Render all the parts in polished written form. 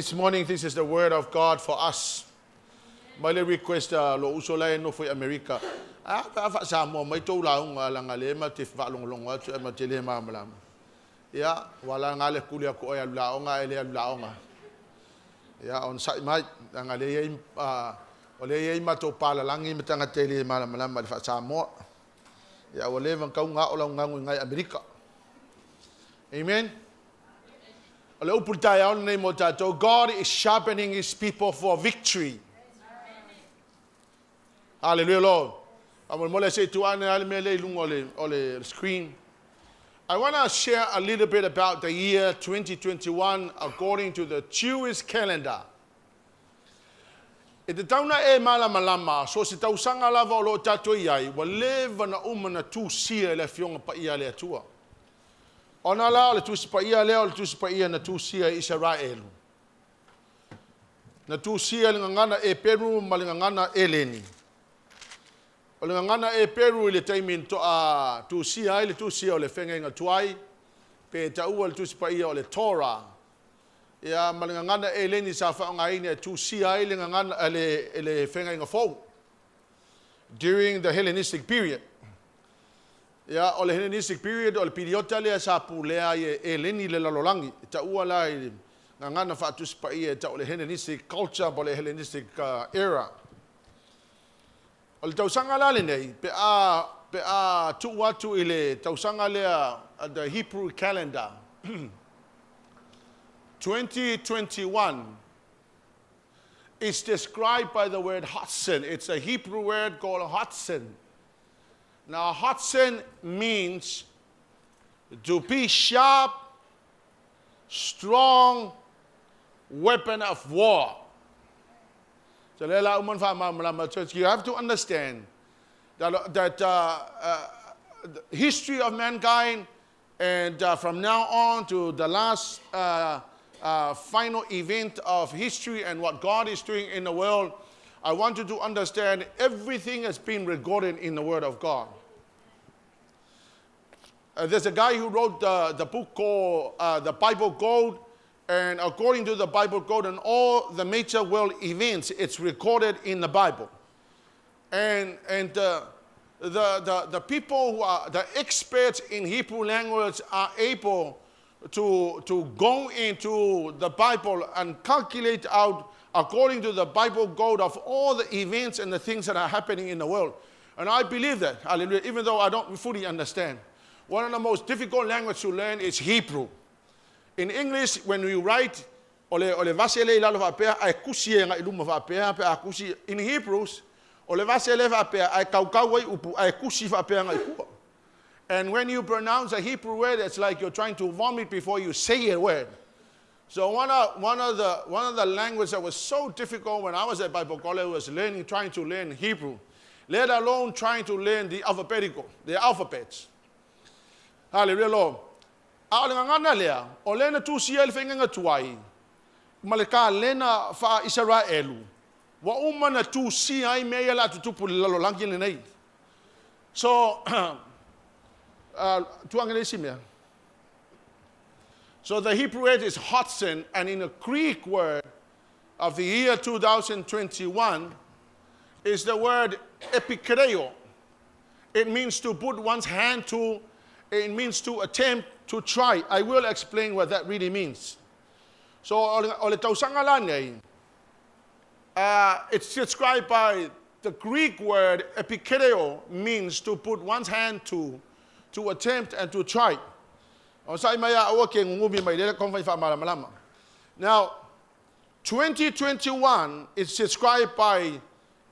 This morning, this is the word of God for us. Mai le request a lo uso la e nofo i Amerika. A fa fa Samoa mai tou lauga leaga le ma te faalogologo atu e ma te le malamalama. Ia, ua la nga le kuli aku oi alu laoga e le alu laoga. Ia, on sai mai, leaga le iai, o le iai matou palalagi ma tagata e le malamalama i le faa-Samoa. Ia, ua leva ona tau gao lau gagu i ngai Amerika. Amen. O le upu i le taeao lenei mo tatou, God is sharpening his people for victory. Hallelujah, Lord. Faamolemole se i tuu ane lava le mea lea i luga o le, o le screen. I want to share a little bit about the year 2021 according to the Jewish calendar. E tatau ona e malamalama, so o se tausaga lava o lo o tatou i ai, ua leva ona uma ona tusia e le Afioga Paia a le Atua. Ona la o le Tusi Paia lea o le Tusi Paia na tusia e Isaraelu. Na tusia i le gagana Eperu ma le gagana Eleni. O le gagana Eperu i le taimi na toa tusia ai le tusi o le Feagaiga Tuai, pe taua le Tusi Paia o le Torah. Ia, ma le gagana Eleni sa faaaogaina e tusia ai le gagana, le, le Feagaiga Fou during the Hellenistic period. Ia, o le Hellenistic period o le piliota lea sa pulea ai e Eleni le lalolagi. E taua la i gagana faatusi paia e tau o le Hellenistic culture po o le Hellenistic era. O le tausaga la lenei, pe a, pe a tuu atu i le tausaga lea, the Hebrew calendar, 2021 is described by the word Hudson. It's a Hebrew word called Hudson. Now, Hudson means to be sharp, strong weapon of war. So, le la uma na church, you have to understand that the history of mankind and from now on to the last final event of history and what God is doing in the world, I want you to understand everything has been recorded in the Word of God. There's a guy who wrote the book called The Bible Code, and according to the Bible Code and all the major world events, it's recorded in the Bible. And the people who are the experts in Hebrew language are able to go into the Bible and calculate out according to the Bible code of all the events and the things that are happening in the world. And I believe that, hallelujah, even though I don't fully understand. One of the most difficult language to learn is Hebrew. In English, when we write, o le vase le i lalo faapea, ae kusi e ngai luma faapea, pe a kusi. In Hebrews, o le vase le faapea, ae kaukau ai upu, ae kusi faapea ngai kua. And when you pronounce a Hebrew word, it's like you're trying to vomit before you say a word. So one of the language that was so difficult when I was at Bible college was learning, trying to learn Hebrew, let alone trying to learn the alphabets. Hallelujah, Lord. A o le gagana lea, o lea na tusia le feagaiga tuai, ma le kalena faa Isaraelu, ua uma na tusia ai mea ia la tutupu le lalolagi lenei. So, tuanga le isi mea. So the Hebrew word is Hudson, and in a Greek word of the year 2021 is the word epikreo. It means to put one's hand to, it means to attempt, to try. I will explain what that really means. So, o le tausaga la nei, it's described by the Greek word epikreo, means to put one's hand to attempt and to try. O sai mai a aua ke ngungumi mai le konfai fa malamalama. Now, 2021 is described by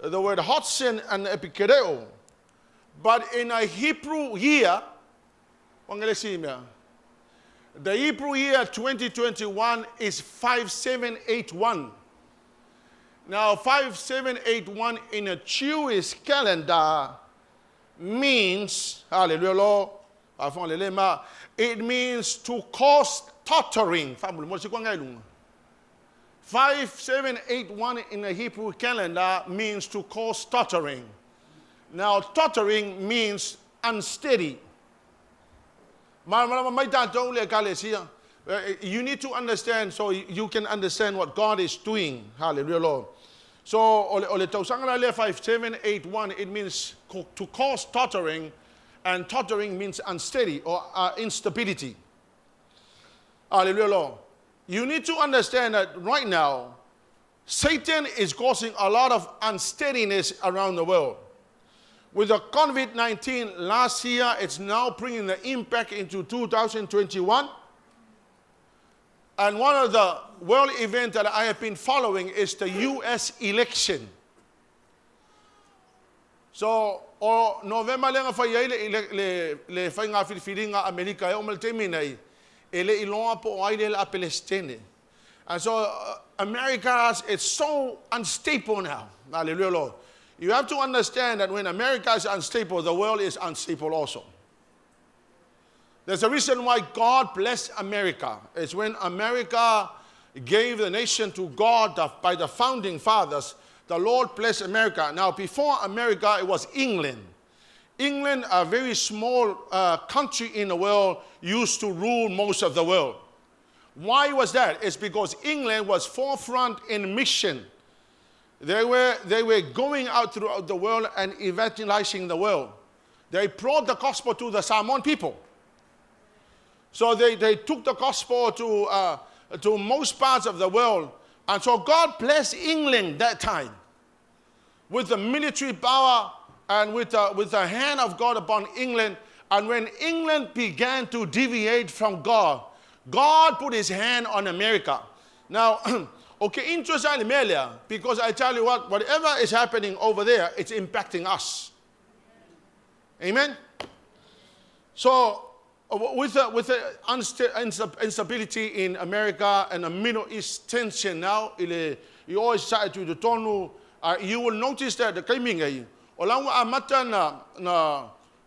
the word Hudson and epikreo. But in a Hebrew year, the Hebrew year 2021 is 5781. Now, 5781 in a Jewish calendar means, hallelujah, Lord, it means to cause tottering. 5781 in a Hebrew calendar means to cause tottering. Now, tottering means unsteady. Ma ma mai tātou le ekalesia. You need to understand so you can understand what God is doing. Hallelujah, Lord. So, o le tausaga la lea 5781, it means to cause tottering, and tottering means unsteady or instability. Hallelujah, Lord. You need to understand that right now, Satan is causing a lot of unsteadiness around the world. With the COVID 19 last year, it's now bringing the impact into 2021. And one of the world events that I have been following is the US election. So, o Novema lea na fai ai le faiga filifiliga a Amerika e oo mai le taimi nei, e le iloa po o ai lea o le a Peresetene. And so, America is so unstable now. Hallelujah, Lord. You have to understand that when America is unstable, the world is unstable also. There's a reason why God blessed America. It's when America gave the nation to God by the founding fathers, the Lord blessed America. Now, before America, it was England. England, a very small country in the world, used to rule most of the world. Why was that? It's because England was forefront in mission. They were going out throughout the world and evangelizing the world. They brought the gospel to the Samoan people. So they took the gospel to most parts of the world. And so God blessed England that time with the military power and with the hand of God upon England. And when England began to deviate from God, God put his hand on America. Now, okay, interesting because I tell you what, whatever is happening over there, it's impacting us. Amen? So, with the instability in America and the Middle East tension now, ile, you always say to the tonu, you will notice that the kaimi ngai, o la ua amata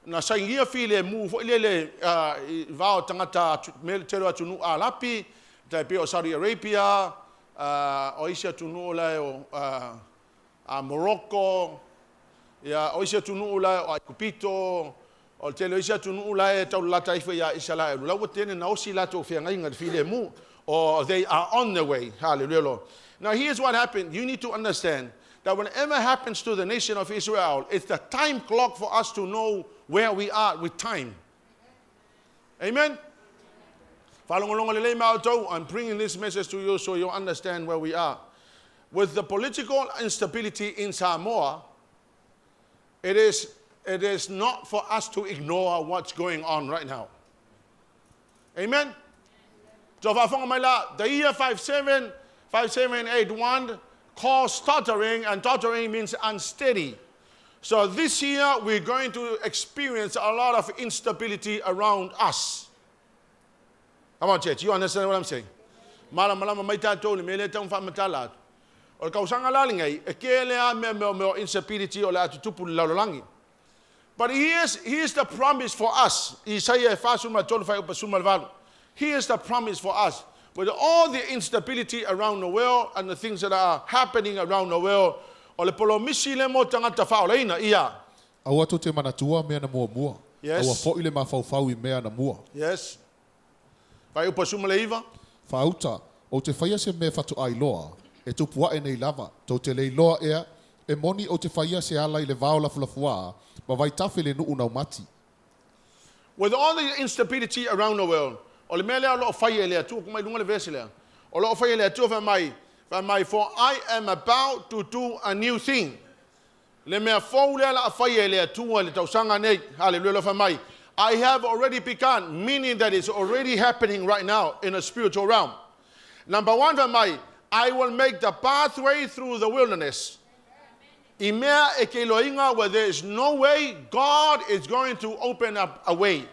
na sainia filemu foi lele i vao tagata me tele o atunuu Arapi, tai pei o Saudi Arabia, o isi atunuu lae o Morocco, ia, o isi atunuu lae o Aikupito, o le tele o isi atunuu lae taulalata ifo ia Isalaelu. La ua tele na osi latou feagaiga le filemu, or they are on their way. Hallelujah, Lord. Now here's what happened. You need to understand that whatever happens to the nation of Israel, it's the time clock for us to know where we are with time. Amen? Faalogologo lelei mai outou, I'm bringing this message to you so you understand where we are. With the political instability in Samoa, it is not for us to ignore what's going on right now. Amen? So faafofoga mai la, the year 57, 5781 caused tottering, and tottering means unsteady. So this year we're going to experience a lot of instability around us. Come on, church, you understand what I'm saying? Malamalama mai tatou le mea lea tau faamatala atu. O le tausaga la lenei, e kele a mea instability o le a tutupu le lalolagi. But here's the promise for us. Isaia e 43 fuaiupu 18. Here's the promise for us. With all the instability around the world and the things that are happening around the world, o le polomisi le mo tagata faaolaina ia. Aua tou te manatua mea na muamua. Yes. Aua foi le mafaufau i mea na mua. Yes. Fuaiupu 19. Faauta, ou te faia se mea faatoa iloa, e tupu ae nei lava, tou te le iloa ea, e moni ou te faia se ala i le vao lafulafuā, ma vaitafe le nuu naumati. With all the instability around the world, o le mea lea o loo fai e le Atua, kuma i lunga le vesi lea. O loo fai e le Atua fai mai, for I am about to do a new thing. Le mea fou lea la fai e le Atua le tausaga nei. Hallelujah, fai mai. I have already begun, meaning that it's already happening right now in a spiritual realm. Number one, fai mai, I will make the pathway through the wilderness. I mea e ke iloaina where there is no way, God is going to open up a way.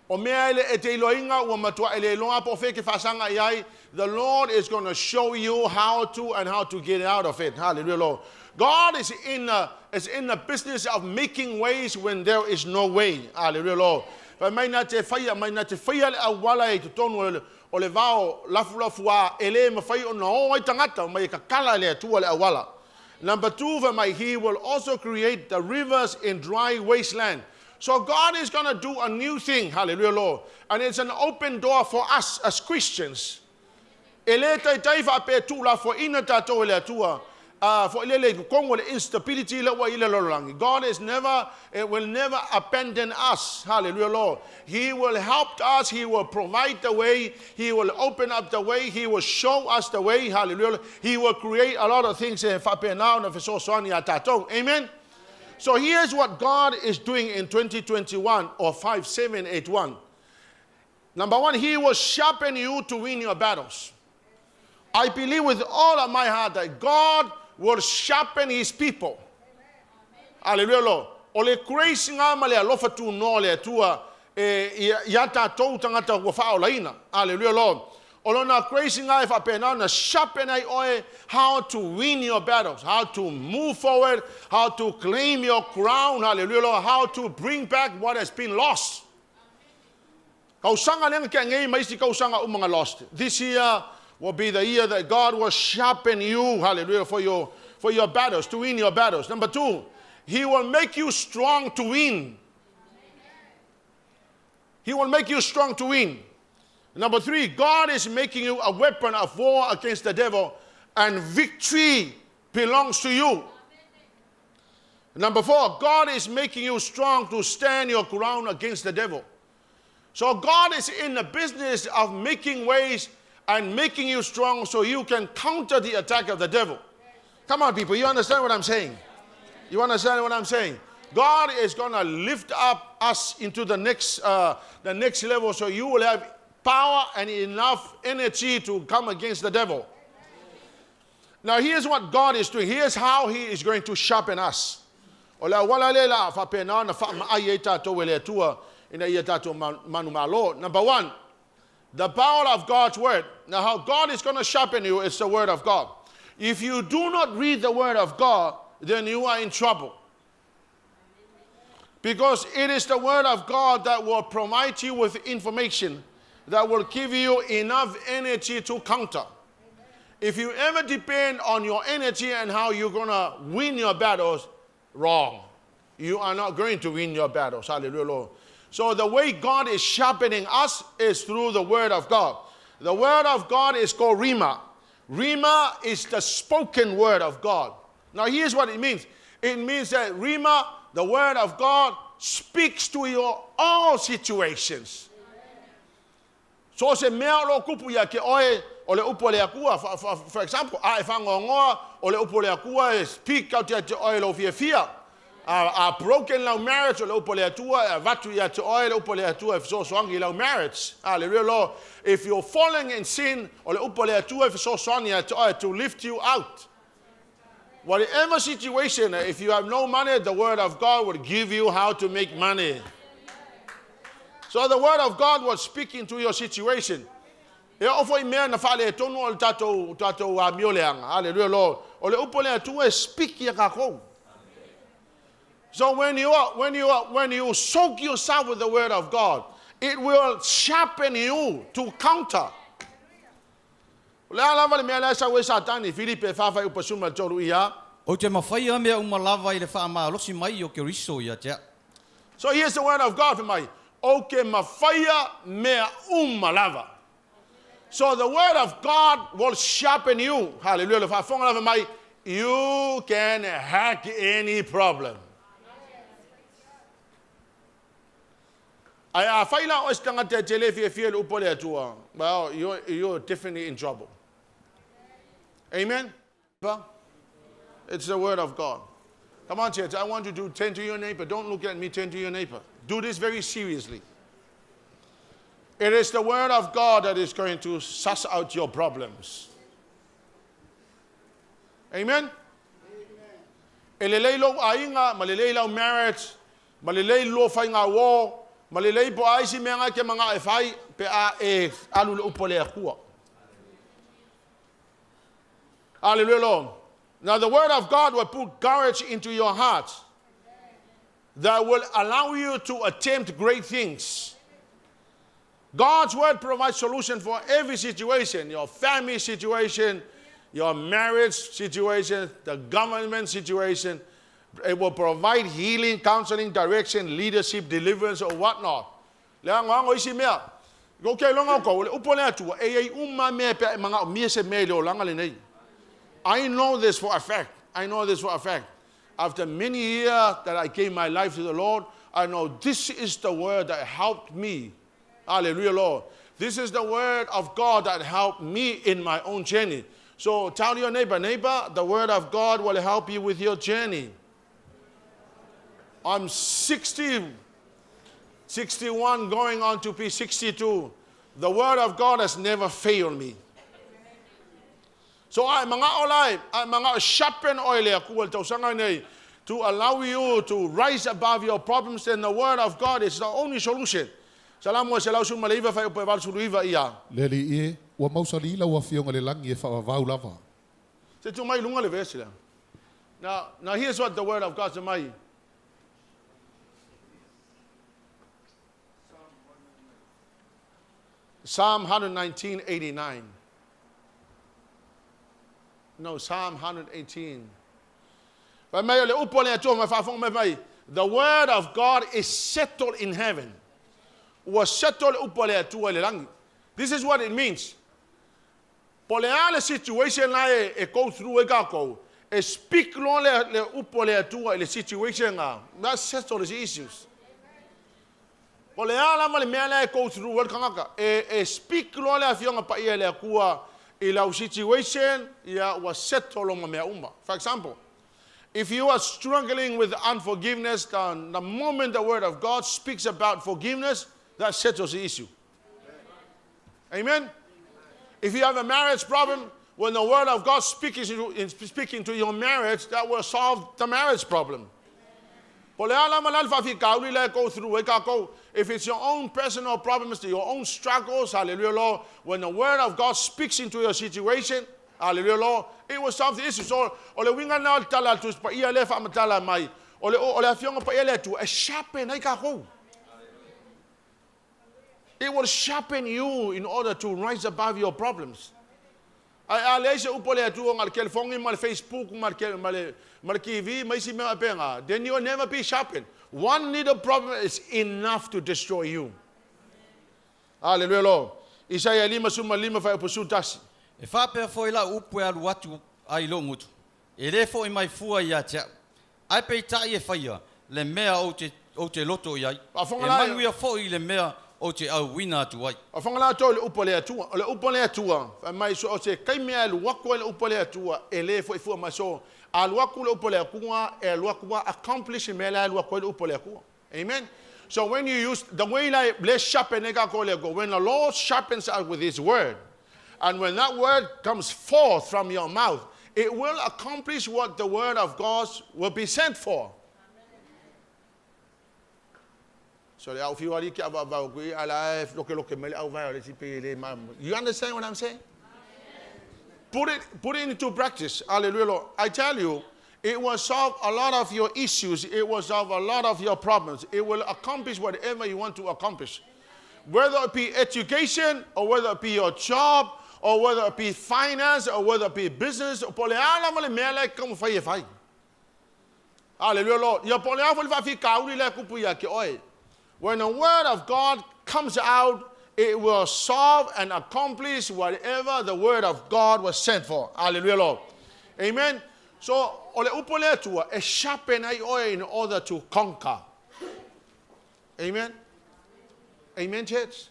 O mea ele e te iloaina ua matua e le iloa po fe ke faasaga i ai, the Lord is going to show you how to and how to get out of it. Hallelujah, Lord. God is in the business of making ways when there is no way. Hallelujah, Lord. Fai mai na te whaia, mai na te whaia le auala i totonu o le vao lafulafu a e le mawhai o na o ai tangata, mai e kakala le Atua le auala. Number two, fai mai, he will also create the rivers in dry wasteland. So God is going to do a new thing, hallelujah, Lord. And it's an open door for us as Christians. E le taitai faapea tuulafoaina tatou e le Atua, foi lele i totonu o le instability lea ua i le lalolagi. God is never, it will never abandon us. Hallelujah, Lord. He will help us. He will provide the way. He will open up the way. He will show us the way. Hallelujah. He will create a lot of things e faapena ona fesoasoani iā tatou. Amen. So here's what God is doing in 2021 or 5781. Number one, He will sharpen you to win your battles. I believe with all of my heart that God will sharpen His people. Hallelujah, Lord. O le grace lena ma le alofa tunoa o le Atua e, iā tatou tagata ua faaolaina. Hallelujah, Lord. O lona grace lena e faapena ona sharpen ai oe how to win your battles, how to move forward, how to claim your crown, hallelujah, Lord, how to bring back what has been lost. Tausaga lea na tea nei ma isi tausaga uma na lost. This year will be the year that God will sharpen you, hallelujah, for your battles, to win your battles. Number two, He will make you strong to win. He will make you strong to win. Number three, God is making you a weapon of war against the devil, and victory belongs to you. Number four, God is making you strong to stand your ground against the devil. So God is in the business of making ways and making you strong so you can counter the attack of the devil. Come on, people, you understand what I'm saying? You understand what I'm saying? God is going to lift up us into the next level so you will have power and enough energy to come against the devil. Now, here's what God is doing. Here's how He is going to sharpen us. O le auala lea la faapena ona faamaai ai tatou e le Atua ina ia tatou manumalo. Number one, the power of God's word. Now, how God is going to sharpen you is the word of God. If you do not read the word of God, then you are in trouble. Because it is the word of God that will provide you with information that will give you enough energy to counter. If you ever depend on your energy and how you're going to win your battles, wrong. You are not going to win your battles. Hallelujah, Lord. So the way God is sharpening us is through the word of God. The word of God is called Rhema. Rhema is the spoken word of God. Now here's what it means. It means that Rhema, the word of God, speaks to your all situations. So se mea o lo tupu ia te oe o le upu a le Atua, for example, a e fagoagoa o le upu a le Atua e speak out ia te oe lou fiafia. A broken lau marriage, o le upu a le Atua e avatu ia te oe le upu a le Atua e fesoasoani i lau marriage. Hallelujah, Lord. If you're falling in sin, o le upu a le Atua e fesoasoani ia te oe to lift you out. Whatever situation, if you have no money, the word of God will give you how to make money. So the word of God was speaking to your situation. E oo foi mea na faaletonu o le tatou amio leaga. Hallelujah, Lord. O le upu a le Atua e speak ia kākou. So when you soak yourself with the word of God, it will sharpen you to counter. O le a lava le mea lea sau e Satani, Filipe 4 fuaiupu 13 ia. Ou te mafaia mea uma lava i le faamalosi mai o Keriso ia te au. So here's the word of God for my. Ou te mafaia mea uma lava. So the word of God will sharpen you. Hallelujah. Le faafofoga lava mai. You can hack any problem. Ae afai la o se tagata e te le fiafia le upu a le Atua. Well, you're definitely in trouble. Amen? It's the word of God. Come on, church. I want you to turn to your neighbor. Don't look at me. Turn to your neighbor. Do this very seriously. It is the word of God that is going to suss out your problems. Amen? E lelei lou aiga, ma lelei lau marriage, ma lelei lua faiga uō, ma lelei po o a isi mea na e te manao e fai, pe a e alu i le upu a le Atua. Hallelujah, Lord. Now the word of God will put courage into your heart that will allow you to attempt great things. God's word provides solution for every situation, your family situation, your marriage situation, the government situation. It will provide healing, counseling, direction, leadership, deliverance, or whatnot. Le agoago isi mea. Ou te iloa outou, o le upu a le Atua, e i ai uma mea pe a e manaomia se mea i le olaga lenei. I know this for a fact. I know this for a fact. After many years that I gave my life to the Lord, I know this is the word that helped me. Hallelujah, Lord. This is the word of God that helped me in my own journey. So tell your neighbor, neighbor, the word of God will help you with your journey. I'm 60, 61 going on to be 62. The word of God has never failed me. So a e manao la, a e manao sharpen oe e le Atua i le tausaga lenei to allow you to rise above your problems, then the word of God is the only solution. Salamo e 119 fuaiupu e 89 ia. Le Alii e, ua mausali lau Afioga i le lagi e faavavau lava. Se tuu mai i luga le verse lea. Now, now here's what the word of God says mai. Psalm 119, 89. No, Psalm 118. Fai mai o le upu a le Atua mai faafofoga mai mai. The word of God is settled in heaven. Ua settle le upu a le Atua i le lagi. This is what it means. Po o le a le situation la e, e go through ai kākou, e speak loa le, le upu a le Atua i le situation ga, that settles the issues. Po o le a lava le mea lea e go through ai le tagata, e, e speak loa le Afioga Paia e le Atua i lau situation, ia ua settle uma mea uma. For example, if you are struggling with unforgiveness, the, the moment the word of God speaks about forgiveness, that settles the issue. Amen? If you have a marriage problem, when the word of God speaks in, speaking to your marriage, that will solve the marriage problem. Po o le a lava la le faafitauli la e go through ai kākou, if it's your own personal problems, your own struggles, hallelujah, Lord, when the word of God speaks into your situation, hallelujah, Lord, it will solve the issue. So, o le uiga lena o le tala a le Tusi Paia lea e faamatala mai, o le, o le Afioga Paia a le Atua e sharpen ai kākou. It will sharpen you in order to rise above your problems. Ae a leai se upu a le Atua na o le telefoni ma le Facebook ma le, ma le, ma le TV ma isi mea faapena, then you will never be sharpened. One little problem is enough to destroy you. Hallelujah, Lord. Isaia 55 fuaiupu 11. E faapea foi lau upu e alu atu ai i lou gutu, e lē foʻi mai fua iā te a'u. Ae peitai e faia le mea ou te, ou te loto i ai, Faafofoga e la, manuia foi i le mea ou te auina atu ai. Faafofoga la outou i le upu a le Atua. O le upu a le Atua, fai mai so o se taimi e alu atu ai le upu a le Atua, e le foi fua mai. So, a alu atu le upu a le Atua, e alu atu a accomplish le mea la e alu atu ai le upu a le Atua. Amen. So when you use the way like le sharpen ai kākou e le Atua, when the Lord sharpens us with his word, and when that word comes forth from your mouth, it will accomplish what the word of God will be sent for. So le au fiu ali ke ava ava ku ala e loke loke mai le au vai o le si pe le ma. You understand what I'm saying? Put it, put it into practice. Hallelujah, Lord. I tell you, it will solve a lot of your issues. It will solve a lot of your problems. It will accomplish whatever you want to accomplish. Whether it be education, or whether it be your job, or whether it be finance, or whether it be business, po o le a lava le mea la e taumafai e fai. Hallelujah, Lord. Ia po o le a foi le faafitauli la e tupu ia te oe. When the word of God comes out, it will solve and accomplish whatever the word of God was sent for. Hallelujah, Lord. Amen. So, o le upu a le Atua, e sharpen ai oe in order to conquer. Amen. Amen, church.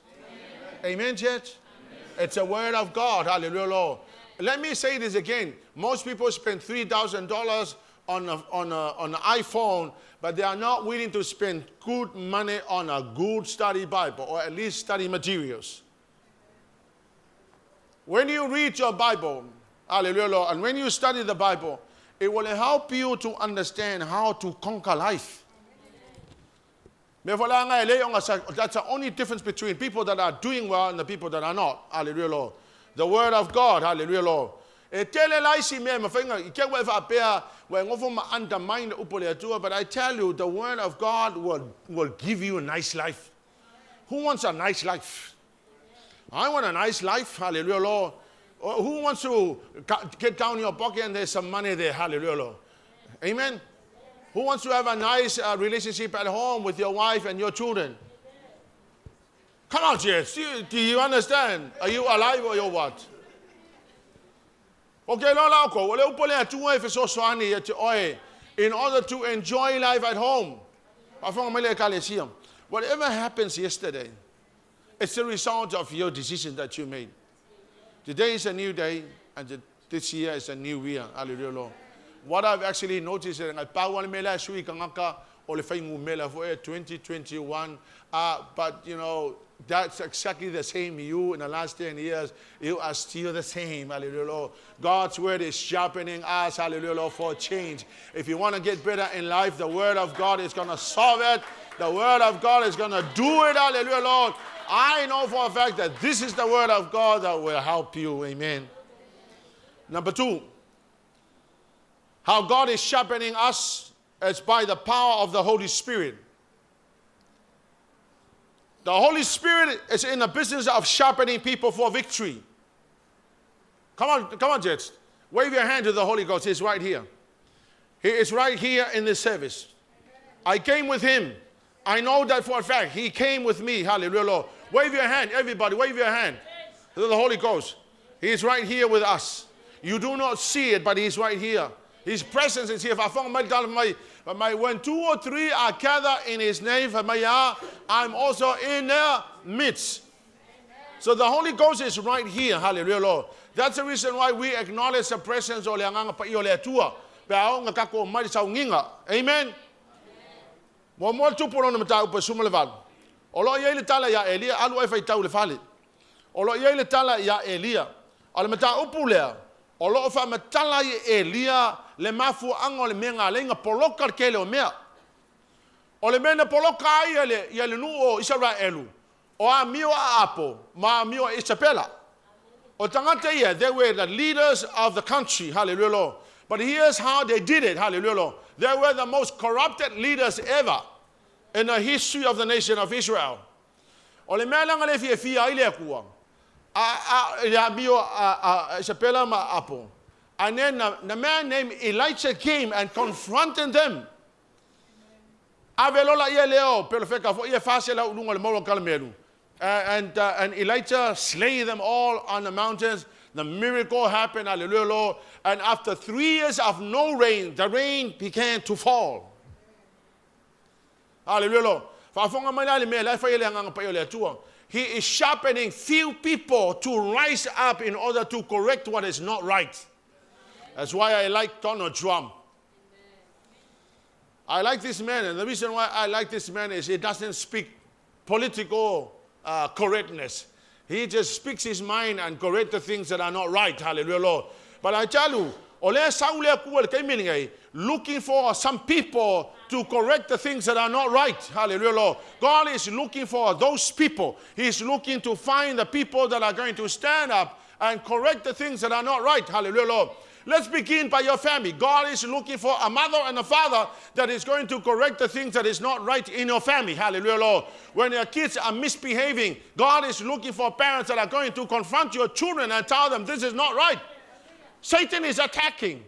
Amen, Amen church. Amen. It's a word of God. Hallelujah, Lord. Let me say this again. Most people spend $3,000 on, a, on, a, on an iPhone, but they are not willing to spend good money on a good study Bible or at least study materials. When you read your Bible, hallelujah, Lord, and when you study the Bible, it will help you to understand how to conquer life. Mea foi la e lei ona sa, that's the only difference between people that are doing well and the people that are not. Hallelujah, Lord. The word of God, hallelujah, Lord. E tele la isi mea e mafai ona, i te ua e faapea, ua e nofo ma undermine le upu a le Atua, but I tell you, the word of God will, will give you a nice life. Who wants a nice life? I want a nice life, hallelujah, Lord. Oh, who wants to get down your pocket and there's some money there, hallelujah, Lord. Amen. Who wants to have a nice relationship at home with your wife and your children? Come on, Jess. Do you understand? Are you alive or you're what? Okay, lo la ko. O le upo le atua e fesoasoani ia te oe in order to enjoy life at home. Faafofoga mai le ekalesia. Whatever happens yesterday, it's the result of your decision that you made. Today is a new day, and this year is a new year. Hallelujah, Lord. What I've actually noticed is that pau le mela sui kangaka o le whaingumela for 2021. But you know, that's exactly the same you in the last 10 years. You are still the same. Hallelujah, Lord. God's word is sharpening us, hallelujah, Lord, for change. If you want to get better in life, the word of God is going to solve it. The word of God is going to do it. Hallelujah, Lord. I know for a fact that this is the word of God that will help you. Amen. Number two, how God is sharpening us is by the power of the Holy Spirit. The Holy Spirit is in the business of sharpening people for victory. Come on, come on, Jets. Wave your hand to the Holy Ghost. He's right here. He is right here in this service. I came with him. I know that for a fact. He came with me. Hallelujah, Lord. Wave your hand, everybody. Wave your hand to the Holy Ghost. He is right here with us. You do not see it, but He's right here. His presence is here. When two or three are gathered in His name, I'm also in their midst. So the Holy Ghost is right here. Hallelujah, Lord. That's the reason why we acknowledge the presence o le Agaga Paia o le Atua. Pe a oo ina tatou omai i le saugiga. Amen. Muamua le Tupu lona mataupu e 18. O lo o i ai le tala iā Elia, alu oe faitau i le fale. O lo o i ai le tala iā Elia. O le mataupu lea, o lo o faamatala ai e Elia le mafuaaga o le mea na ala ai na poloka le tele o mea. O le mea na poloka ai le, ia le nuu o Isaraelu, o amio a Aapo ma amio a Isapela. O tagata ia, they were the leaders of the country, hallelujah, Lord. But here's how they did it, hallelujah, Lord. They were the most corrupted leaders ever in the history of the nation of Israel. O le mea lea na le fiafia ai le Atua, a, a, i le amio a, a Isapela ma Aapo. And then the man named Elijah came and confronted them. Ave loa laia lea o pelofeka foi ia e 400 i luga o le maua o Kalemelu. And Elijah slay them all on the mountains. The miracle happened, hallelujah, Lord. And after 3 years of no rain, the rain began to fall. Hallelujah, Lord. Faafofoga mai la le mea la e fai e le Agaga Paia o le Atua. He is sharpening few people to rise up in order to correct what is not right. That's why I like Donald Trump. I like this man, and the reason why I like this man is he doesn't speak political correctness. He just speaks his mind and correct the things that are not right. Hallelujah, Lord. But I tell you, o lea sau le Atua i le taimi lenei, looking for some people to correct the things that are not right. Hallelujah, Lord. God is looking for those people. He's looking to find the people that are going to stand up and correct the things that are not right. Hallelujah, Lord. Let's begin by your family. God is looking for a mother and a father that is going to correct the things that is not right in your family. Hallelujah, Lord. When your kids are misbehaving, God is looking for parents that are going to confront your children and tell them this is not right. Satan is attacking.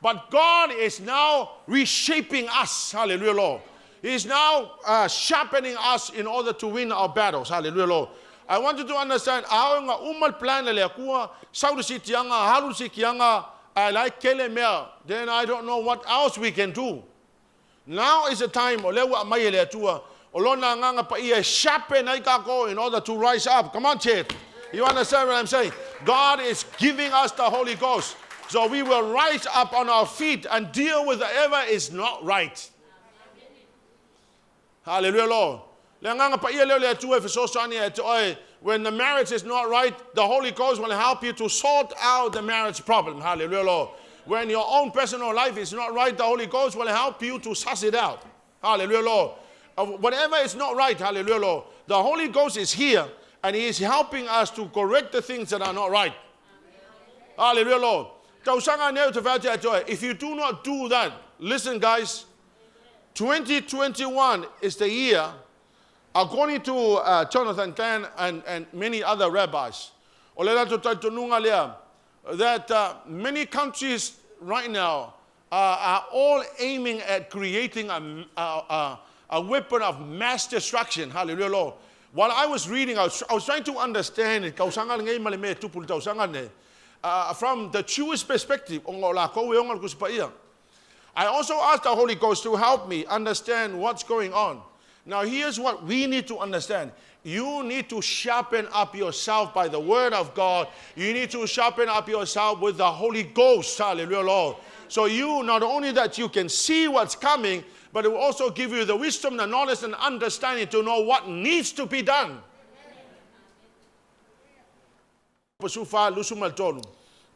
But God is now reshaping us. Hallelujah, Lord. He is now sharpening us in order to win our battles. Hallelujah, Lord. I want you to understand, a oo ina uma le plan a le Atua, sau le siitiaga, alu le siitiaga, ae la e tele mea, then I don't know what else we can do. Now is the time, o lea ua aumai e le Atua, o lona Agaga Paia e sharpen ai tatou in order to rise up. Come on, church. You understand what I'm saying? God is giving us the Holy Ghost so we will rise up on our feet and deal with whatever is not right. Hallelujah, Lord. Le Agaga Paia lea o le Atua e fesoasoani ia te oe. When the marriage is not right, the Holy Ghost will help you to sort out the marriage problem. Hallelujah, Lord. When your own personal life is not right, the Holy Ghost will help you to suss it out. Hallelujah, Lord. Whatever is not right, hallelujah, Lord. The Holy Ghost is here and He is helping us to correct the things that are not right. Hallelujah, Lord. Tausaga nei te whatea atoe. If you do not do that, listen, guys, 2021 is the year, according to Jonathan Cahn and many other rabbis, o le latou talitonuga lea, that many countries right now are all aiming at creating a weapon of mass destruction. Hallelujah, Lord. While I was reading, I was trying to understand it. Tausaga lenei ma le mea e tupu i le tausaga lenei. From the Jewish perspective, ona o lakou e ona le Tusi Paia. I also asked the Holy Ghost to help me understand what's going on. Now, here's what we need to understand. You need to sharpen up yourself by the Word of God. You need to sharpen up yourself with the Holy Ghost. Hallelujah, Lord. So you, not only that you can see what's coming, but it will also give you the wisdom, the knowledge, and understanding to know what needs to be done. 14:23.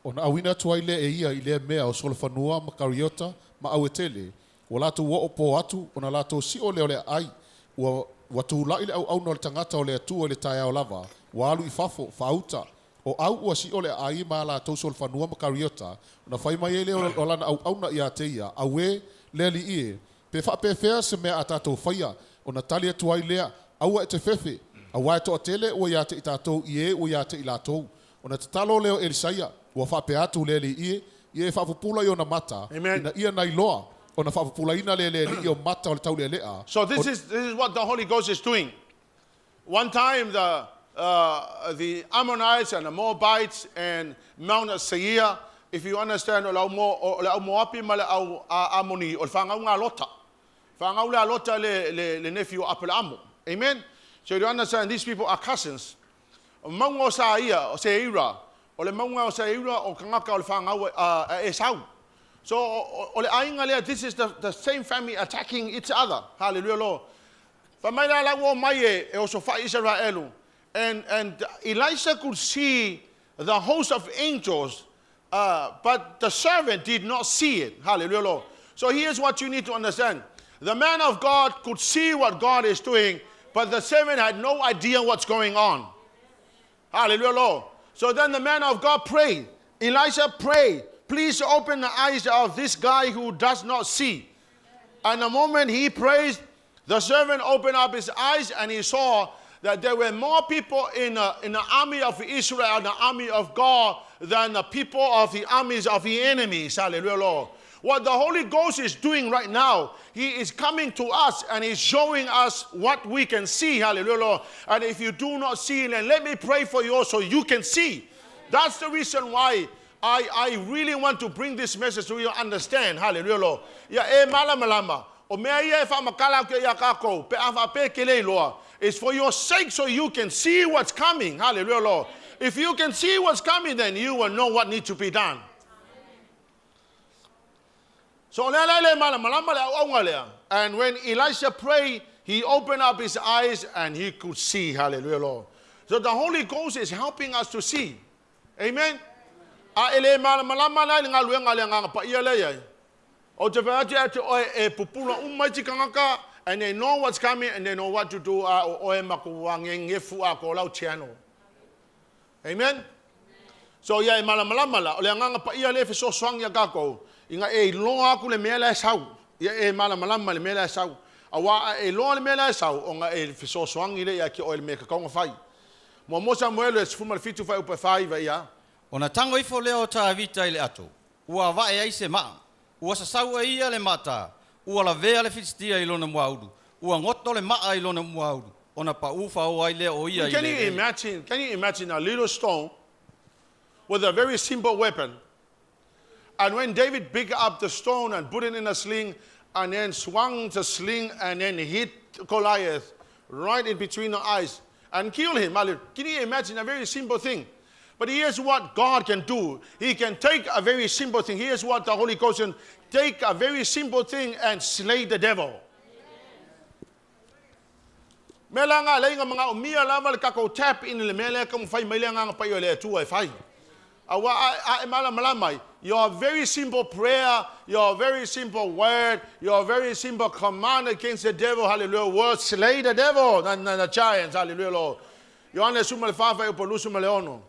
Ona auina atu ai lea e ia i lea mea o solofanua ma kariota ma auetele, ua latou oo po atu, ona latou sio lea o le aai. Ua tula'i le auauna o le tagata o le Atua i le taeao lava, ua alu i fafo, faauta. O au ua sio le aai ma a latou solofanua ma kariota, ona fai mai ai lea o lana auauna ia te ia, auē, le alii e, pe faapefea se mea a tatou faia, ona tali atu ai lea, aua e te fefe, auā e toatele ua ia te i tatou i e ua ia te i latou. Ona tatalo lea o Elisaia, ua faapea atu le alii e, ia e faapupula i ona mata, Amen. ina ia na iloa, ona faapupulaina lea e le alii o mata o le taulealea. So this is what the Holy Ghost is doing. One time the Ammonites and the Moabites and Mount Seir, if you understand, o le au Mo- o le au Moapi ma le au Amoni, o le whangau ngā Lota. Whangau le a Lota le nephew o Apelamo. Amen? So you understand, these people are cousins. O maunga o Saia, o Seira, o le maunga o Seira o kangaka o le whangau Esau. So o le aiga lea, this is the same family attacking each other. Hallelujah, Lord. Fa mai la la ua mai e o so fa Israelu. And Elisha could see the host of angels, but the servant did not see it. Hallelujah, Lord. So here's what you need to understand. The man of God could see what God is doing, but the servant had no idea what's going on. Hallelujah, Lord. So then the man of God prayed. Elisha prayed, "Please open the eyes of this guy who does not see." And the moment he prays, the servant opened up his eyes and he saw that there were more people in the army of Israel, the army of God, than the people of the armies of the enemies. Hallelujah, Lord. What the Holy Ghost is doing right now, He is coming to us and He's showing us what we can see. Hallelujah, Lord. And if you do not see, then let me pray for you so you can see. That's the reason why I really want to bring this message so you understand. Hallelujah, Lord. Ia e malamalama. O mea ia e whaamakala ke ia kākou, pe a whape ke le iloa. It's for your sake so you can see what's coming. Hallelujah, Lord. If you can see what's coming, then you will know what needs to be done. So lea la le malamalama le auaunga lea. And when Elisha prayed, he opened up his eyes and he could see. Hallelujah, Lord. So the Holy Ghost is helping us to see. Amen. A e le malamalama la i le galuega le agaga paia lea iai. O te whaati atu oe e pupula umai tikangaka, and they know what's coming and they know what to do, a o oe ma ku wangengefu a ko lau channel. Amen. So ia e malamalama la, o le agaga paia lea e fesoasoani iā tatou, ina e iloa atu le mea la e sau. Ia e malamalama le mea la e sau. Auā a e iloa le mea la e sau, ona e fesoasoani lea ia te oe i le mea e tatau ona fai. 1 Samuele 17 fuaiupu e 49 ia. Ona tago ifo lea o Tavita i le ato, ua avae ai se maa. Ua sasau e ia le maatā, ua lavea le Filistia i lona muaulu, ua goto le maa i lona muaulu, ona paū faoa ai lea o ia i Can le you eleele. imagine, can you imagine a little stone with a very simple weapon? And when David picked up the stone and put it in a sling and then swung the sling and then hit Goliath right in between the eyes and killed him. Can you imagine a very simple thing? But here's what God can do. He can take a very simple thing. Here's what the Holy Ghost can take, a very simple thing, and slay the devil. Me la ngā leinga mga o mia lava le tatou tap in le mea lea ka fai mai le agaga paia o le Atua e fai. Auā a e malamalama ai, your very simple prayer, your very simple word, your very simple command against the devil, hallelujah, will slay the devil and the giants, hallelujah, Lord. Ioane 14 fuaiupu 26.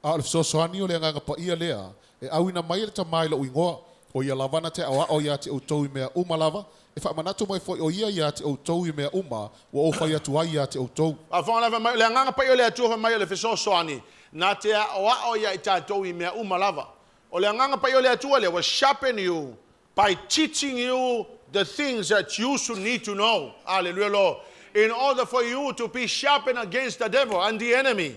A o le fesoasoani o le agaga paia lea, e auina mai e le Tamā i lou igoa, o ia lava na te aoao iā te outou i mea uma lava, e faamanatu mai foi o ia iā te outou i mea uma ua ou fai atu ai iā te outou. A whanga lava mai, le agaga paia o le Atua fai mai o le fesoasoani, na te aoao ia i tatou i mea uma lava. O le agaga paia o le Atua lea will sharpen you. By teaching you the things that you should need to know. Hallelujah, Lord. In order for you to be sharpened against the devil and the enemy.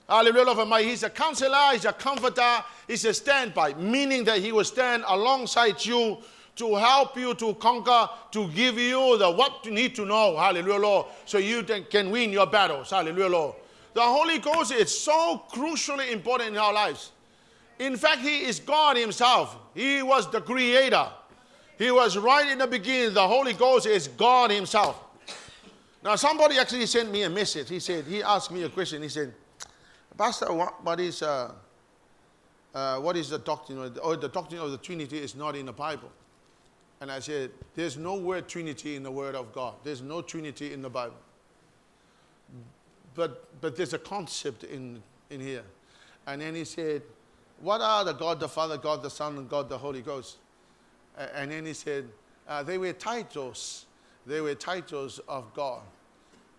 Hallelujah, Lord. He's a counselor, he's a comforter, he's a standby, meaning that he will stand alongside you to help you to conquer, to give you the what you need to know. Hallelujah, Lord. So you can win your battles. Hallelujah, Lord. The Holy Ghost is so crucially important in our lives. In fact, He is God Himself. He was the creator. He was right in the beginning. The Holy Ghost is God Himself. Now, somebody actually sent me a message. He said, he asked me a question. He said, Pastor, what is the doctrine? Or the doctrine of the Trinity is not in the Bible. And I said, there's no word Trinity in the Word of God. There's no Trinity in the Bible. But there's a concept in here. And then he said, what are the God the Father, God the Son, and God the Holy Ghost? And then he said, they were titles. They were titles of God.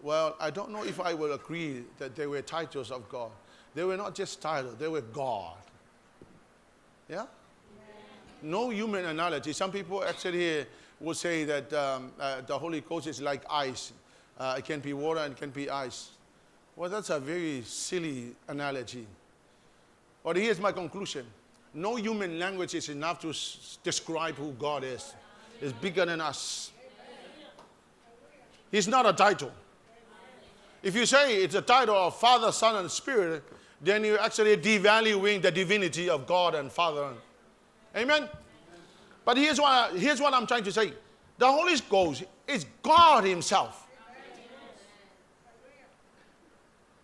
Well, I don't know if I will agree that they were titles of God. They were not just titles, they were God. Yeah? No human analogy. Some people actually will say that the Holy Ghost is like ice. It can be water and it can be ice. Well, that's a very silly analogy. But here's my conclusion. No human language is enough to describe who God is. It's bigger than us. He's not a title. If you say it's a title of Father, Son, and Spirit, then you're actually devaluing the divinity of God and Father. Amen? But here's what I'm trying to say. The Holy Ghost is God Himself.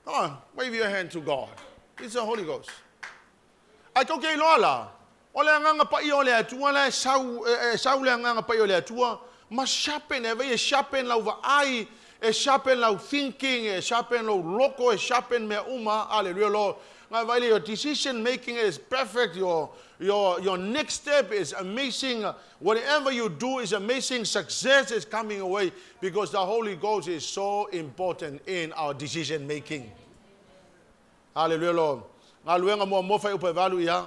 Come on, wave your hand to God. It's the Holy Ghost. Ai tau ke iloa la, o le anganga pai o le atua la e sau, e sau le anganga pai o le atua, ma sharpen, e vei e sharpen lau vaai, e sharpen lau thinking, e sharpen lau loko, e sharpen mea uma, hallelujah, Lord. Ngai vai le, your decision making is perfect, your next step is amazing, whatever you do is amazing, success is coming away because the Holy Ghost is so important in our decision making. Hallelujah, Lord. Galuega muamua fuaiupu e valu ia.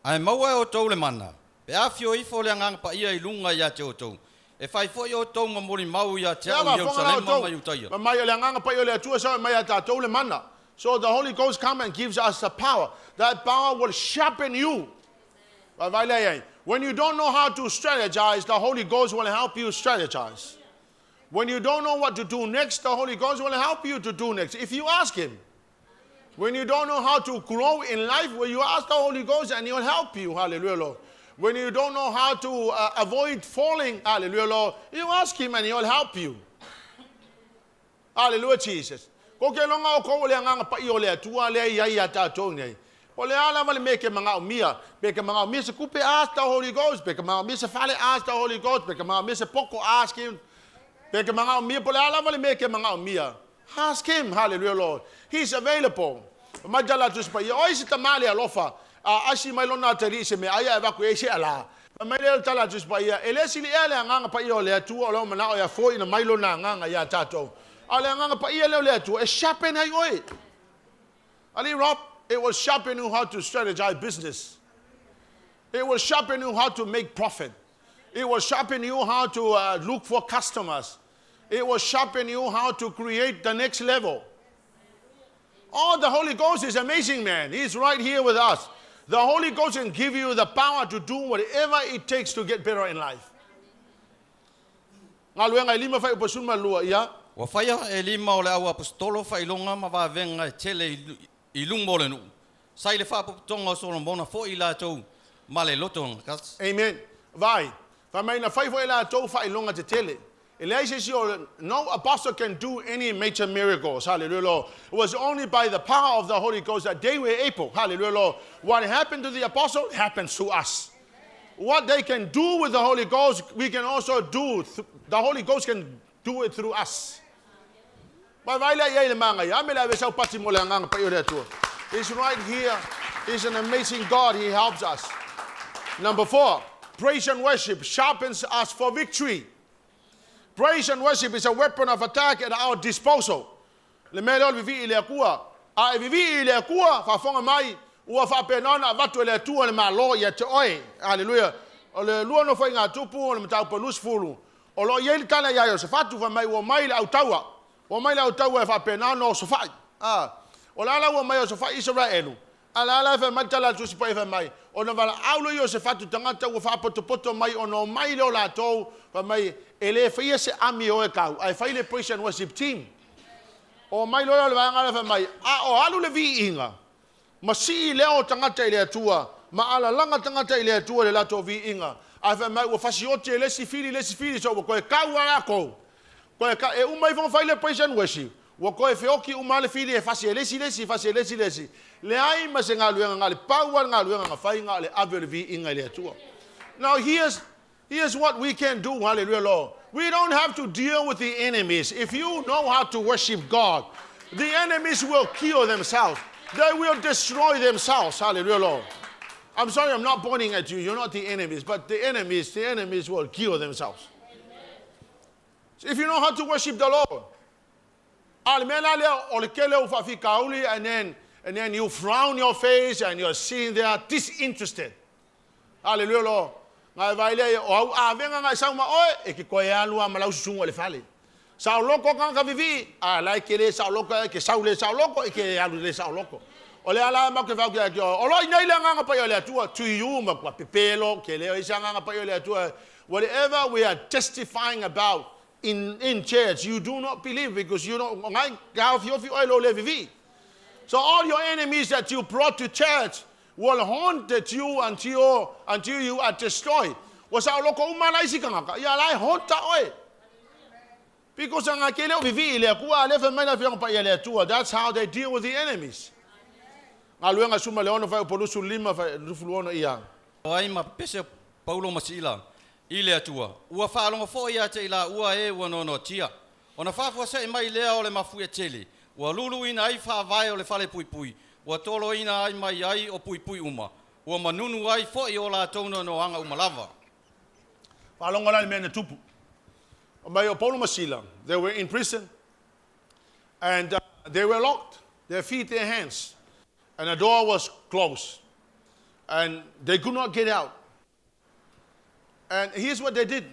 Ae maua e outou le mana, pe a afio ifo le Agaga Paia i luga ia te outou, e fai foi outou ma molimau ia te Ia au i faafofoga la Ierusalema outou, ma Iutaia. ma mai o le Agaga Paia o le Atua sau e mai ia tatou le mana. So the Holy Ghost come and gives us the power. That power will sharpen you. Vaivai lea i ai. When you don't know how to strategize, the Holy Ghost will help you strategize. When you don't know what to do next, the Holy Ghost will help you to do next, if you ask Him. When you don't know how to grow in life, well, you ask the Holy Ghost and He will help you. Hallelujah, Lord. When you don't know how to avoid falling, hallelujah, Lord, you ask Him and He will help you. Hallelujah, Jesus. Ko ke longa o kou o le anganga pai o le atua lea i ai ia tātou nei. O le a lava le mea ke mana'omia. Pe ke mana'omia se kupe, ask the Holy Ghost. Pe ke mana'omia se fale, ask the Holy Ghost. Pe ke mana'omia se poko, ask Him. Pe ke mana'omia, po le a lava le mea ke mana'omia. Ask Him, hallelujah, Lord. He's available. Mai tala atu se paia, oi se tama le alofa, a asi mai lona atali i se mea aia e vaku e se ala. Mai le tala atu se paia, e le sili ea le anganga paia o le Atua o lau mana'o ia foi ina mai lona anganga ia tātou. A o le anganga paia lea o le Atua, e sharpen ai oe. Ali Rob, it will sharpen you how to strategize business. It will sharpen you how to make profit. It will sharpen you how to look for customers. It will sharpen you how to create the next level. Oh, the Holy Ghost is amazing, man. He's right here with us. The Holy Ghost can give you the power to do whatever it takes to get better in life. Galuega e lima fuaiupu e 12 ia. Ua faia e lima o le au aposetolo faailoga ma vavega e tele i luma o le nuu, sa i le faapopotoga o Solomona foi i latou ma le loto gatasi. Amen. Vai. Fai mai na fai foi e latou faailoga tetele. E leai se isi o, no apostle can do any major miracles. Hallelujah, Lord. It was only by the power of the Holy Ghost that they were able. Hallelujah, Lord. What happened to the apostle happens to us. What they can do with the Holy Ghost, we can also do. The Holy Ghost can do it through us. Vai vai lea i ai le magaia. Ame le ave sau pati mo le agaga paia o le Atua. He's right here. He's an amazing God. He helps us. Number 4, praise and worship sharpens us for victory. Praise and worship is a weapon of attack at our disposal. Le mea lea o le vivii i le Atua. A e vivii i le Atua, faafofoga mai, ua faapena ona avatu e le Atua le Malo ia te oe. Hallelujah. O le lua Nofoaiga a Tupu o le mataupu e 20, o lo o i ai le tala ia Iosefatu fai mai ua omai le autaua, ua omai le autaua e faapena ona osofai. A, o le a la ua omai e osofai Isaraelu? A o le a la e fai mai le tala a le Tusi Paia fai mai, ona valaau lea o Iosefatu i tagata ua faapotopoto mai ona omai lea o latou, fai mai, e le faia se ami e o e tau, ae fai le praise and worship team. Omai loa lea o le vaega lea fai mai, a o alu le viiga, ma sii leo o tagata i le Atua, ma alalaga tagata i le Atua i le latou viiga, ae fai mai ua fasioti e le isi fili le isi fili, so ua toe tau lava latou. Toe ta, e uma ifo ona fai le praise and worship, ua toe feoti uma lava le fili e fasi e le isi le isi, fasi e le isi le isi. Leai ma se galuega, na o le pau lava le galuega na fai, na o le ave o le viiga i le Atua. Now here's what we can do, hallelujah, Lord. We don't have to deal with the enemies. If you know how to worship God, the enemies will kill themselves. They will destroy themselves, hallelujah, Lord. I'm sorry, I'm not pointing at you. You're not the enemies, but the enemies will kill themselves. So if you know how to worship the Lord, a le mea la lea o le tele o faafitauli, and then you frown your face and you're sitting there disinterested. Hallelujah, Lord. Ngai vai le o au avega ngai sau ma oe e ke koe alu a malau susunga o le fale. Sao loko ka ka vivi, a lai ke le sao loko e ke sau le sao loko e ke alu le sao loko. O le ala ma ke vau ke ke o lo nei le nganga pa le atua to you ma kwa pepelo ke le isa nganga pa le atua. Whatever we are testifying about in church, you do not believe because you don't ngai ka fi fi oi lo le vivi. So all your enemies that you brought to church will haunt you until you are destroyed. Ua sa loko uma lai si kangaka. Ia lai honta oe. Because anga ke le o vivi le akua le fa mai la fianga pa ia le atua. That's how they deal with the enemies. Galuega 16 fai o polusu lima fai 26 ia. O ai ma pese Paulo ma Sila i le Atua. Ua faalogo foi ia te i laua e ua noanoatia. Ona faafuasei mai lea o le mafuie tele. Ua luluina ai faavae o le fale puipui. Ua toloina ai mai ai o puipui uma. Ua manunu ai foi o latou noanoaga uma lava. Faalogo la le mea na tupu. O mai o Paulo ma Sila, they were in prison and they were locked, their feet, their hands, and the door was closed. And they could not get out. And here's what they did.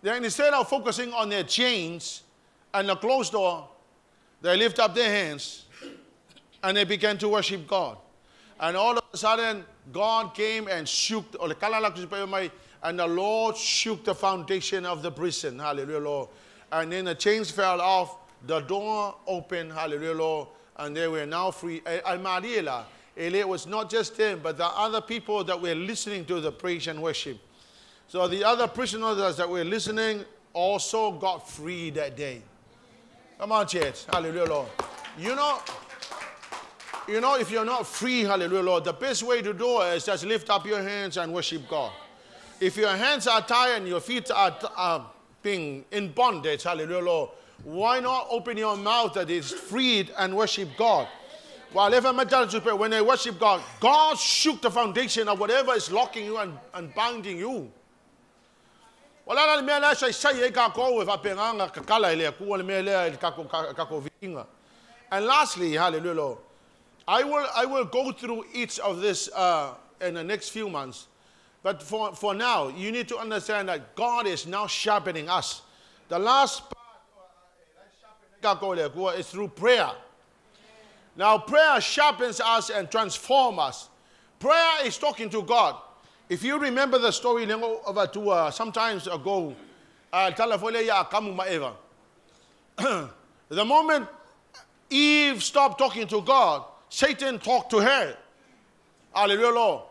Then instead of focusing on their chains and the closed door, they lift up their hands and they began to worship God. And all of a sudden, God came and shook, o le kala la kusi mai, and the Lord shook the foundation of the prison. Hallelujah, Lord. And then the chains fell off, the door opened, hallelujah, Lord, and they were now free. Al Mariela, it was not just them, but the other people that were listening to the praise and worship. So the other prisoners that were listening also got free that day. Come on, church. Hallelujah, Lord. If you're not free, hallelujah, Lord, the best way to do it is just lift up your hands and worship God. If your hands are tired and your feet are being in bondage, hallelujah, Lord, why not open your mouth that is freed and worship God? While ever when they worship God, God shook the foundation of whatever is locking you and binding you. Wala la le mea lea sai sai e ka kou e whapenganga ka kala e le akua le mea lea e kako viinga. And lastly, hallelujah, Lord, I will go through each of this in the next few months. But for now, you need to understand that God is now sharpening us. The last part is through prayer. Now, prayer sharpens us and transforms us. Prayer is talking to God. If you remember the story of sometimes ago, tala fole ya Akamu ma Eva. The moment Eve stopped talking to God, Satan talked to her. Hallelujah, Lord.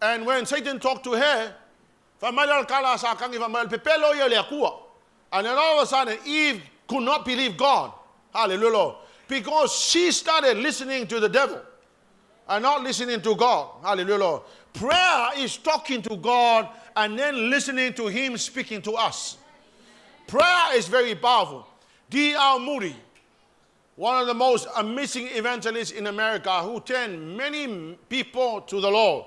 And when Satan talked to her, and then all of a sudden, Eve could not believe God. Hallelujah, Lord. Because she started listening to the devil and not listening to God. Hallelujah, Lord. Prayer is talking to God and then listening to Him speaking to us. Prayer is very powerful. D.L. Moody, one of the most amazing evangelists in America who turned many people to the Lord.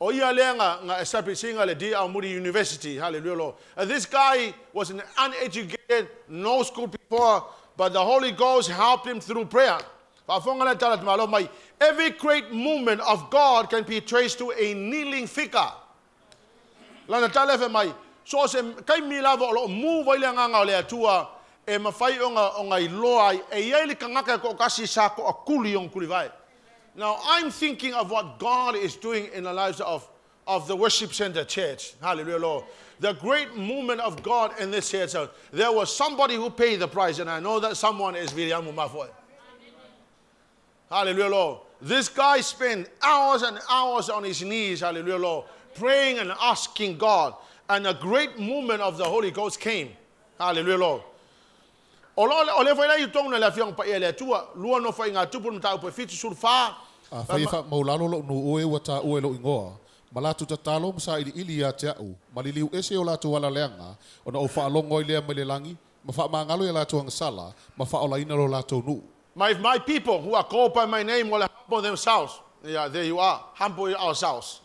O ia lea nga establishing le D.L. Moody University. Hallelujah, Lord. And this guy was an uneducated, no school before, but the Holy Ghost helped him through prayer. Every great movement of God can be traced to a kneeling figure. Lana tala e fai mai, so o se taimi lava o loo move ai le Agaga o le Atua e mafai ona iloa ai e i ai le tagata e toatasi sa toatuli ona tulivae. Now I'm thinking of what God is doing in the lives of the Worship Center Church. Hallelujah, Lord. The great movement of God in this church. There was somebody who paid the price, and I know that someone is Viliamu Mafoe. Hallelujah, Lord. This guy spent hours and hours on his knees, hallelujah, Lord, praying and asking God. And a great movement of the Holy Ghost came. Hallelujah, Lord. O lo o le fai lai tonu le afioga paia i le Atua, lua Nofoaiga a Tupu le mataupu e 74. Afai e faamaualalo lo'u nuu e ua taua e lou igoa, ma latou tatalo ma sailiili ia te a'u, ma liliu ese i o latou ala leaga, ona ou faalogo ai lea mai le lagi, ma faamagalo i a latou agasala, ma faaolaina lo latou nuu. My, if my people who are called by my name will humble themselves. Yeah, there you are. Humble ourselves.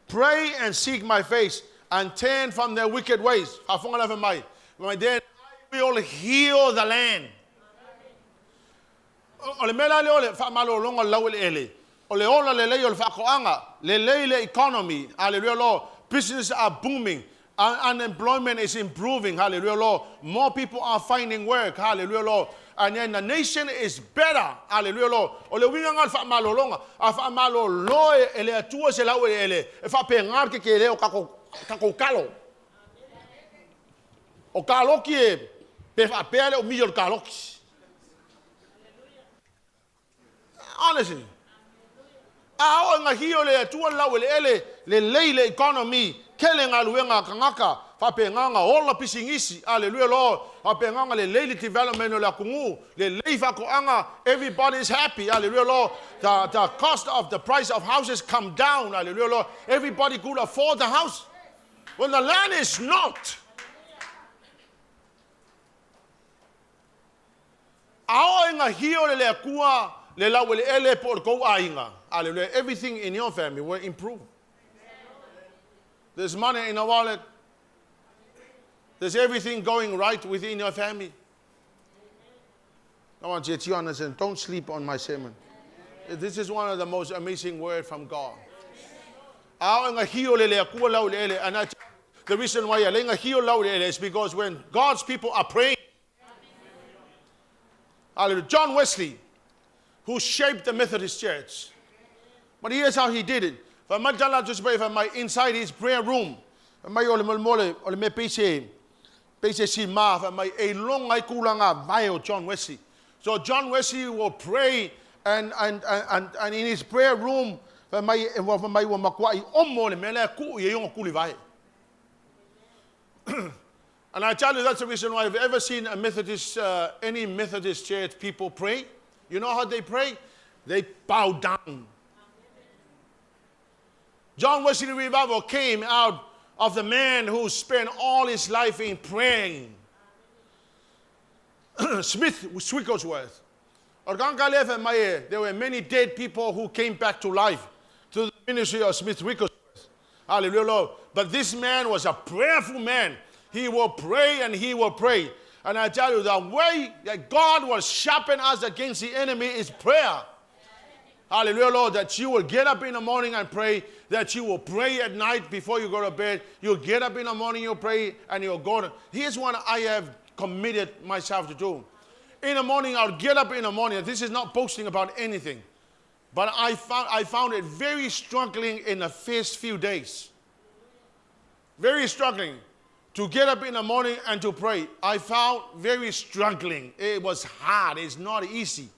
Pray and seek my face and turn from their wicked ways. Faafofoga lava mai. My then I will heal the land. O le mea la lea o le faamalologa o le laueleele, o le ola lelei o le faatoaga, lelei le economy, hallelujah Lord, business are booming, unemployment is improving, hallelujah Lord, more people are finding work, hallelujah Lord, and then the nation is better, hallelujah Lord. O le uiga lena o le faamalologa, a faamalolo e le Atua se laueleele, e faapena le kekele o tatou talo. O kaloki e, pe faapea le umi o le kaloki. Honestly. A oo ina heal e le Atua le laueleele, lelei le economy, tele galuega a tagata, faapena ona ola pisinisi, hallelujah Lord, faapena ona lelei le development o le atunuu, lelei faatoaga, everybody is happy, hallelujah Lord. The cost of the price of houses come down, hallelujah Lord. Everybody could afford the house. When the land is not, A oo ina heal e le Atua le laueleele po o le tou aiga, hallelujah, everything in your family will improve. There's money in the wallet. There's everything going right within your family. I want you to understand, don't sleep on my sermon. This is one of the most amazing words from God. A oo ina heal e le Atua laueleele, and I, the reason why e lenga heal laueleele is because when God's people are praying, hallelujah, John Wesley, who shaped the Methodist Church. But here's how he did it. Fai mai le tala a Tusi Paia, fai mai, inside his prayer room, fai mai o le molemole, o le mea pei se, pei se sima, fai mai, e iloga ai tulaga vae o John Wesley. So John Wesley will pray and, and, and, and in his prayer room, fai mai, fai mai ua matuai omo le mea lea tuu i ai ona tulivae. And I tell you, that's the reason why I've ever seen a Methodist, any Methodist church people pray. You know how they pray? They bow down. John Wesley revival came out of the man who spent all his life in praying. Smith Wigglesworth. O le tagata lea fai mai e, there were many dead people who came back to life through the ministry of Smith Wigglesworth. Hallelujah, Lord. But this man was a prayerful man. He will pray and he will pray. And I tell you, the way that God will sharpen us against the enemy is prayer. Hallelujah, Lord, that you will get up in the morning and pray, that you will pray at night before you go to bed. You'll get up in the morning, you'll pray, and you'll go to. Here's what I have committed myself to do. In the morning, I'll get up in the morning. This is not boasting about anything. But I found it very struggling in the first few days. Very struggling to get up in the morning and to pray. I found very struggling. It was hard. It's not easy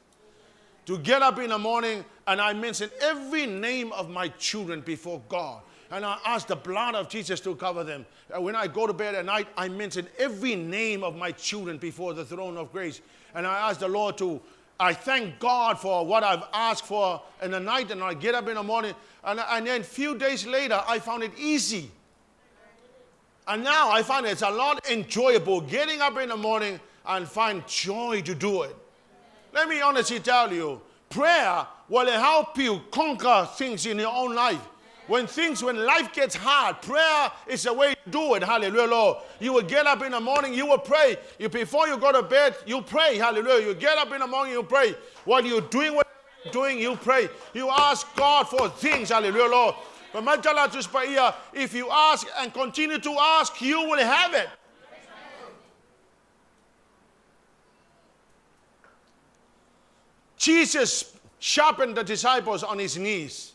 to get up in the morning and I mention every name of my children before God. And I ask the blood of Jesus to cover them. And when I go to bed at night, I mention every name of my children before the throne of grace. And I ask the Lord to, I thank God for what I've asked for in the night, and I get up in the morning. And then a few days later, I found it easy. And now I find it's a lot enjoyable getting up in the morning and find joy to do it. Let me honestly tell you, prayer will help you conquer things in your own life. When things, when life gets hard, prayer is the way to do it. Hallelujah, Lord. You will get up in the morning, you will pray. You, before you go to bed, you pray. Hallelujah. You get up in the morning, you pray. While you're doing what you're doing, you pray. You ask God for things. Hallelujah, Lord. Fai mai le tala a le Tusi Paia, If you ask and continue to ask, you will have it. Jesus sharpened the disciples on his knees.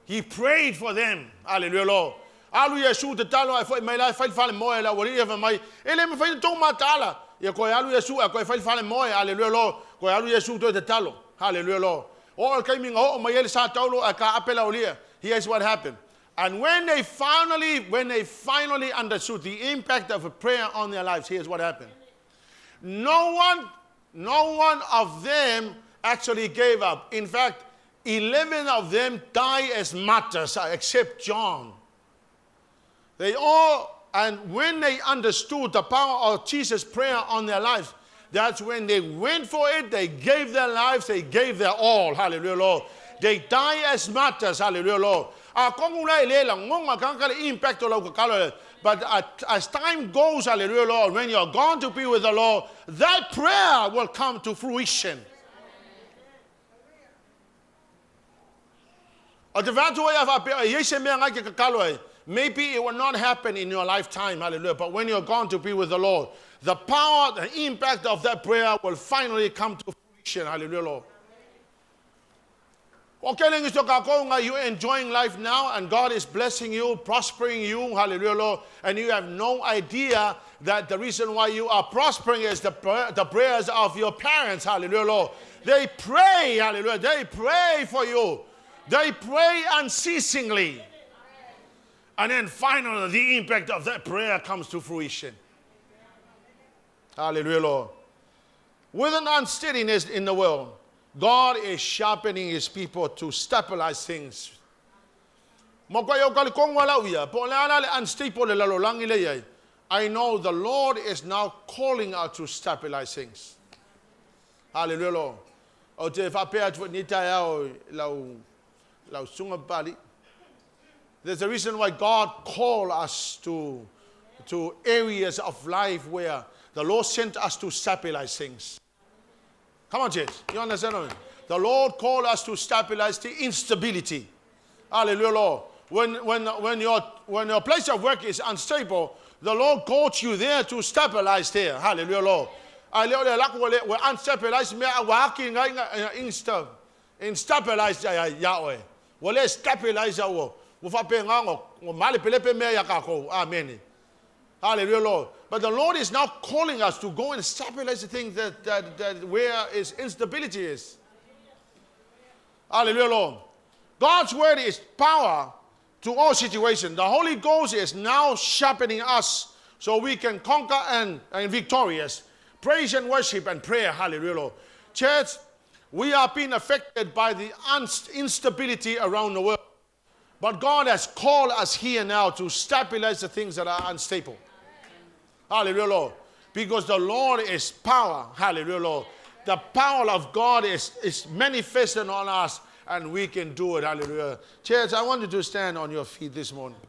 He prayed for them. Hallelujah, Lord. Alu Iesu tatalo ae foi mai la e fai le falemoe a le aualii e fai mai, e le mafai ona tou mataala. Ia koe alu Iesu ae koe fai le falemoe. Hallelujah, Lord. Koe alu Iesu toe tatalo. Hallelujah, Lord. Oo le taimi na oo mai ai le sa taulo ae taape le aualii. Here's what happened. And when they finally, when they finally understood the impact of a prayer on their lives, here's what happened. No one, no one of them actually gave up. In fact, 11 of them died as martyrs, except John. They all, and when they understood the power of Jesus' prayer on their lives, that's when they went for it. They gave their lives. They gave their all. Hallelujah, Lord. They die as martyrs. Hallelujah, Lord. A kongu la ele la ngonga kanga le impact o lau kakalo le. But as time goes, hallelujah, Lord, when you're gone to be with the Lord, that prayer will come to fruition. O te whātua ia whapea, e se mea ngai ke kakalo e. Maybe it will not happen in your lifetime, hallelujah. But when you're gone to be with the Lord, the power, the impact of that prayer will finally come to fruition, hallelujah, Lord. O ke lengi so ka konga, you're enjoying life now and God is blessing you, prospering you, hallelujah, Lord. And you have no idea that the reason why you are prospering is the, the prayers of your parents, hallelujah, Lord. They pray, hallelujah, they pray for you. They pray unceasingly. And then finally, the impact of that prayer comes to fruition. Hallelujah, Lord. With an unsteadiness in the world, God is sharpening his people to stabilize things. Mo koe o kali kongwa lau ia, po le ala le unstable le lalolangi le iai. I know the Lord is now calling us to stabilize things. Hallelujah, Lord. O te whapea atu ni tai ao lau, lau sunga pali. There's a reason why God called us to, to areas of life where the Lord sent us to stabilize things. Come on, church. You understand? what I mean? The Lord called us to stabilize the instability. Hallelujah, Lord. When, when, when, your, when your place of work is unstable, the Lord called you there to stabilize there. Hallelujah, Lord. A leo le lako le we unstabilize me a wa ki ngai nga insta instabilize ya ya oe. Wa le stabilize ya o. Wa fa pe nga ngo ngo male pele pe me ya ka ko. Amen. Hallelujah, Lord. But the Lord is now calling us to go and stabilize the things that, that, that where is instability is. Hallelujah, Lord. God's word is power to all situations. The Holy Ghost is now sharpening us so we can conquer and, and victorious. Praise and worship and prayer. Hallelujah, Lord. Church, we are being affected by the instability around the world. But God has called us here now to stabilize the things that are unstable. Hallelujah, Lord. Because the Lord is power. Hallelujah, Lord. The power of God is, is manifested on us and we can do it. Hallelujah. Church, I want you to stand on your feet this morning.